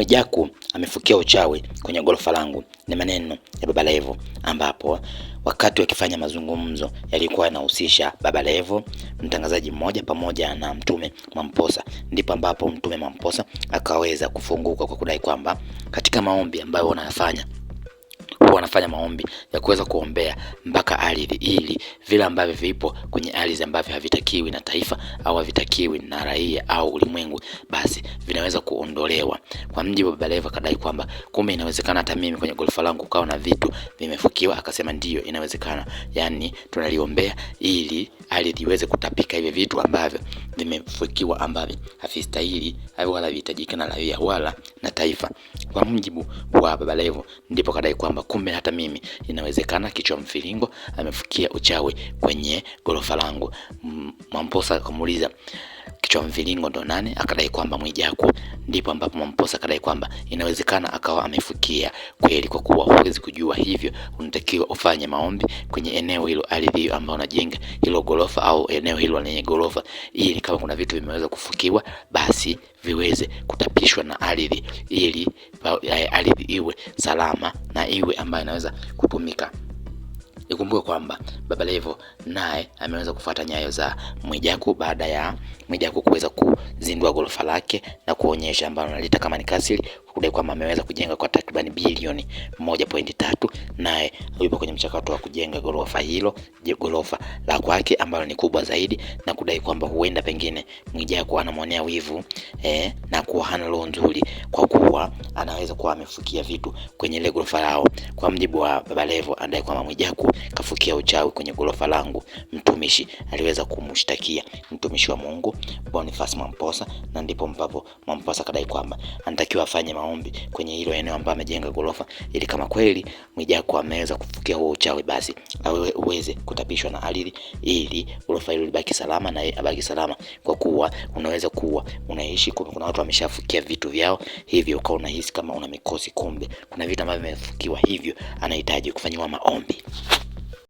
Mwijaku amefukia uchawi kwenye gorofa langu, ni maneno ya Baba Levo, ambapo wakati wakifanya mazungumzo yalikuwa yanahusisha Baba Levo, mtangazaji mmoja, pamoja na Mtume Mwamposa, ndipo ambapo Mtume Mwamposa akaweza kufunguka kwa kudai kwamba katika maombi ambayo wanayafanya huwa wanafanya maombi ya kuweza kuombea mpaka ardhi, ili vile ambavyo vipo kwenye ardhi ambavyo havitakiwi na taifa au havitakiwi na raia au ulimwengu, basi vinaweza kuondolewa. Kwa mjibu wa Baba Levo, akadai kwamba kumbe inawezekana hata mimi kwenye gorofa langu kukawa na vitu vimefukiwa. Akasema ndiyo, inawezekana, yani tunaliombea ili ardhi iweze kutapika hivi vitu ambavyo vimefukiwa ambavyo havistahili wala havihitajiki na raia wala na taifa. Kwa mjibu wa Baba Levo, ndipo kadai kwamba kumbe hata mimi inawezekana kichwa mviringo amefukia uchawi kwenye gorofa langu. Mwamposa akamuuliza kichwa mviringo ndo nani? Akadai kwamba Mwijaku. Ndipo ambapo Mwamposa akadai kwamba inawezekana akawa amefukia kweli, kwa kuwa huwezi kujua, hivyo unatakiwa ufanye maombi kwenye eneo hilo, ardhi hiyo ambayo unajenga hilo gorofa au eneo hilo lenye gorofa, ili kama kuna vitu vimeweza kufukiwa basi viweze kutapishwa na ardhi, ili ardhi iwe salama na iwe ambayo inaweza kutumika. Ikumbuke kwamba Baba Levo naye ameweza kufuata nyayo za Mwijaku baada ya Mwijaku kuweza kuzindua gorofa lake na kuonyesha ambalo analita kama ni kasiri, kudai kwamba ameweza kujenga kwa takriban bilioni 1.3. Naye yupo kwenye mchakato wa kujenga gorofa hilo, gorofa la kwake ambalo ni kubwa zaidi, na kudai kwamba huenda pengine Mwijaku anamwonea wivu na kuwa hana roho nzuri kwa kuwa anaweza kuwa amefukia vitu kwenye ile gorofa lao. Kwa mjibu wa Baba Levo, anadai kwamba Mwijaku kafukia uchawi kwenye gorofa langu. Mtumishi aliweza kumshtakia mtumishi wa Mungu Boniface Mwamposa, na ndipo ambapo Mwamposa kadai kwamba anatakiwa afanye maombi kwenye hilo eneo ambalo amejenga gorofa, ili kama kweli Mwijaku ameweza kufukia huo uchawi, basi awe uweze kutapishwa na ardhi, ili gorofa hilo libaki salama na yeye abaki salama, kwa kuwa unaweza kuwa unaishi, kuna watu wameshafukia vitu vyao, hivyo ukawa unahisi kama una mikosi, kumbe kuna vitu ambavyo vimefukiwa, hivyo anahitaji kufanyiwa maombi.